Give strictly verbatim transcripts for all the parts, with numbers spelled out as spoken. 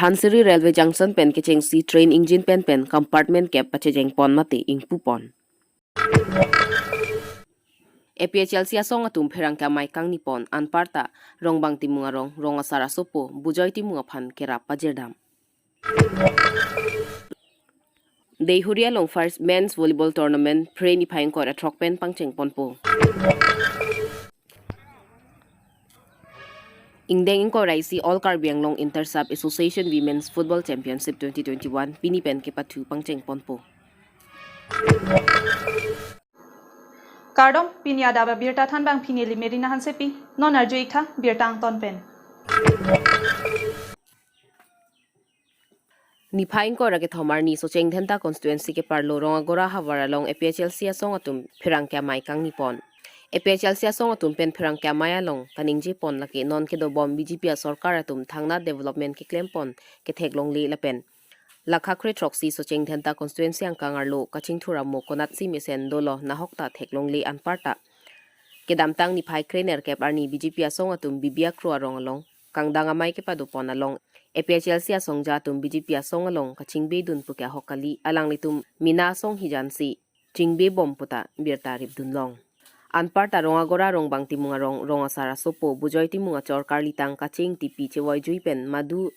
Dhansiri Railway Junction pen kechengsi train engine pen pen compartment kep pachejeng pon mate ingpu pon. A P H L C asong atum pherangke amei kangni pon, anparta Rongbang Timung arong, Rong Asar asopo Bujoy Timung aphan kerap pajirdam. Deihori along first men's volleyball tournament phre niphai ingkoi ra throk pen pangcheng ponpo. Ingdeng ingkoi ra isi All Karbi Anglong Inter Sub Association Women's Football Championship twenty twenty-one pini pen kepathu pangcheng ponpo. Kardom, pini adap abirta thanbang pini Limerina Hansepi, non arju iktha birta angton pen. Niphai ingkoi ra kethom arni Socheng Dhenta constituency keparlo Rong Agora havar along A P H L C asong atum pherangke amei kangni pon. A P H L C asong atum pen pherangke amei along kaningje pon lake non kedobom B J P asorkar atum thangnat development keklem pon ketheklongle lapen lakha kre throksi Socheng Dhenta constituency angkang arlo kachingthur amo konatsi mesen dolo nahok ta theklongle, anparta kedamtang niphai kre nerkep arni B J P asong atum Bibi Akro arong along kangdang amei kepado pon along A P H L C asongja atum B J P asong along kachingbedun puke ahok kali, alanglitum mina asong hijan si chingbebom puta birta ripdun long. Anparta Rong Agora Rongbang Timung arong, Rong Asar asopo Bujoy Timung achor karlitang kaching tipi chevoijui pen madu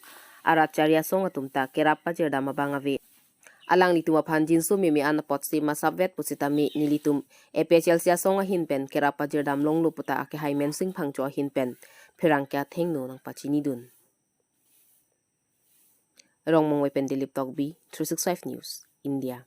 arat chari asong atum ta kerap pajirdam abang ave. Alanglitum aphan jinso meme an apotsi masapvet pusitame nelitum A P H L C asong ahin pen kerap pajirdam longlo puta akehai Mensing Phangcho ahin pen pherangke athengno nangpachinidun. Rongmongve pen Dilip Tokbi, three six five News, India.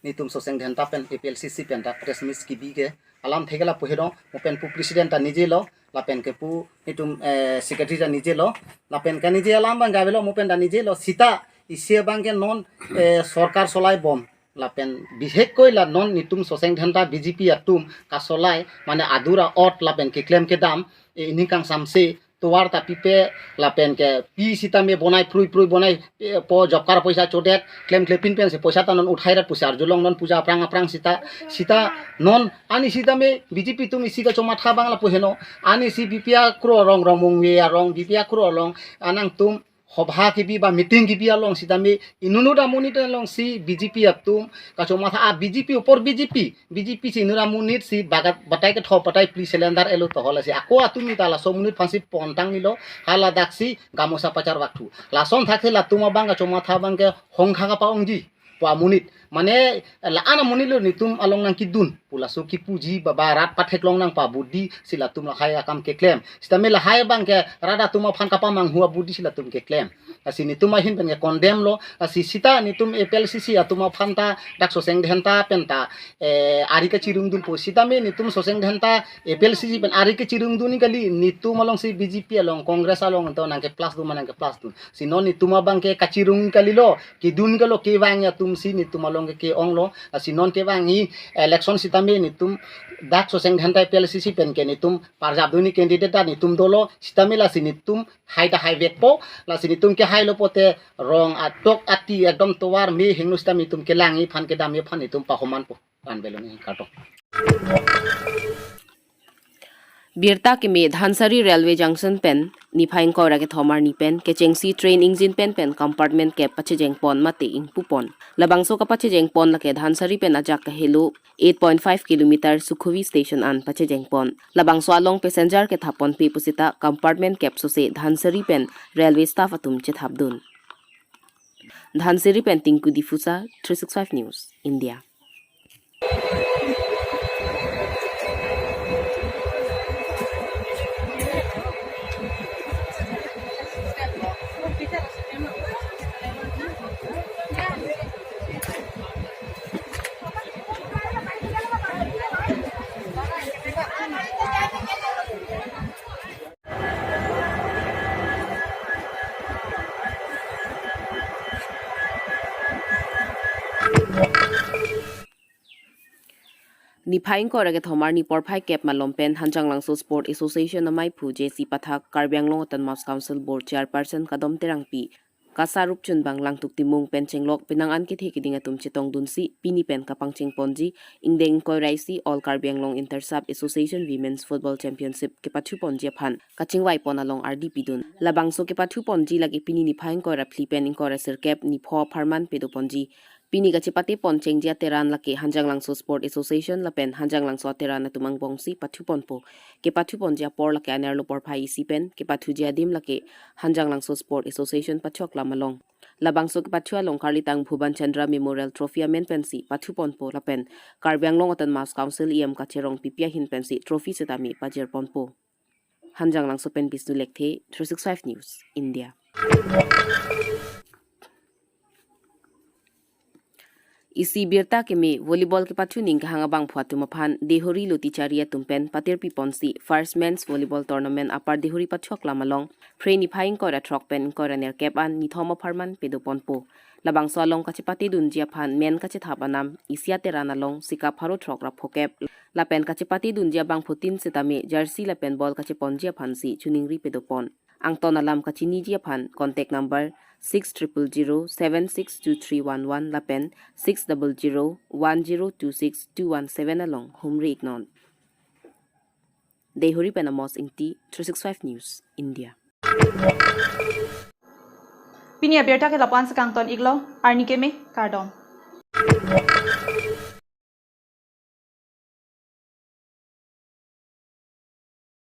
Netum Socheng Dhenta pen A P L C C pen ta press meet kebi ke alam thekela puhe do, mo pen pu president ta nije lo, lapen ke pu netum, eh, secretary ta nije lo, lapen kanije alam abang gave lo, mo pen ta nije lo, sita isi abang ke non, eh, sorkar solai bom, lapen bihekkoi la non netum Socheng Dhenta B J P atum kasolai, mane adur a-ot lapen keklem kedam, eh, ining kangsamse tovar ta pipe, lapen ke pi sitame bonai prui prui bonai, eh, po job card poisa chodet, klem klepin pensi poisa ta non uthai rat pusi arjulong, non puja aphrang aphrang sita, sita non ani sitame B J P atum isi kachomatha abang lapu heno, ani si Bibi Akro arong, Rongmongve arong, Bibi Akro arong, anangtum hobha kebi ba meeting kebi along sitame inut amonit alongsi B J P atum kachomatha, a B J P upor B J P, B J P si inut amonit si bagat batai ketho batai phli cylinder elo tohol asi ako atum ta laso amonit aphansi pontang nilo, haladak si gamosa pachar wakthu. Lason thaksi latum abang kachomatha abang ke hongkha kapa-ongji pu amonit. Mane la-an amonit lo netum along nangkedun pu laso kipuji ba, ba rat patheklong nangpabudi si latum lahai akam keklem. Sitame lahai abang ke rat atum aphan kapamanghu abudi si latum keklem. Lasi netum ahin pen ke condemn lo, lasi sita netum A P L C C atum aphan ta dak Socheng Dhenta pen ta, eh, ari kachirungdunpo. Sitame netum Socheng Dhenta A P L C C pen ari kachirungdun kali, netum alongsi B J P along, Congress along to nangke plus dun ma nangke plus dun. Si non netum abang ke kachirung kalilo, kedun kalo, kevang atum si netum along ke ke-ong lo, lasi non kevangji election sitame netum dak Socheng Dhenta A P L C C pen ke netum parjap dunji candidate ta netum dolo, sitame lasi netum hai ta haivetpo, lasi netum kehailo pote rong atok ati ekdom tovar me hingno sitame netum kelangji aphan kedamji aphan netum pahomanpo. An beloni kartok. Birta keme Dhansiri Railway Junction pen niphai ingkoi ra kethom arni pen kechengsi train engine pen pen compartment kep pachejeng pon mate ingpu pon. Labangso kapachejeng pon lake Dhansiri pen ajak kahelo eight point five kilometer Sukhovi station an pachejeng pon. Labangso along passenger kethap ponpe pusita compartment kep sose Dhansiri pen railway staff atum chethapdun. Dhansiri pen Tinku Difusa, three six five News, India. Niphai ingkoi ra kethom arni porphai kep malom pen Hanjanglangso Sport Association amaiphu J C Pathak, Karbi Anglong Autonomous Council Board Chairperson Kadom Terangpi, Kasarup chunbang Langtuk Timung pen chenglok penang an kethe keding atum chetongdunsi pini pen kapangcheng ponji ingdeng ingkoi ra isi All Karbi Anglong Inter Sub Association Women's Football Championship kepathu ponji aphan kachingvai pon along ardi pidun. Labangso kepathu ponji lake pini niphai ingkoi ra phli pen ingkoi ra sirkep nipho apharman pedo ponji. Pini kachepate pon chengji ateran lake Hanjanglangso Sport Association lapen Hanjanglangso ateran atum angbongsi pathu ponpo. Kepathu ponji apor lake anerlo porphai isi pen, kepathuji adim lake Hanjanglangso Sport Association pathu aklam along. Labangso kepathu along karlitang Bhuban Chandra Memorial Trophy amen pensi pathu ponpo lapen Karbi Anglong Autonomous Council E M kacherong pipi ahin pensi trophy setame pajir ponpo. Hanjanglangso pen Bisnu Lekthe, three six five News, India. Isi birta keme volleyball kepathu ning kehang abangphu atum aphan Dehori Lotichari atum pen patirpi ponsi First Men's Volleyball Tournament Upper Dehori pathu aklam along Phre niphai ingkoi ra throk pen ingkoi ra nerkep an nithom apharman pedo ponpo. Labangso along kachepate dunji aphan men kachethap anam isi ateran along sikap pharo throk ra phokep lapen kachepate dunji abangphutin setame jersey lapen ball kacheponji aphansi choningri pedo pon. Angton alam kachiniji aphan contact number six triple zero seven six two three one one lapen six double zero one zero two six two one seven along humri iknon. Dehori pen Amos Ingti, three six five News, India. Pini abirta ke lapu-an si kangton iklo, arni keme, kardom.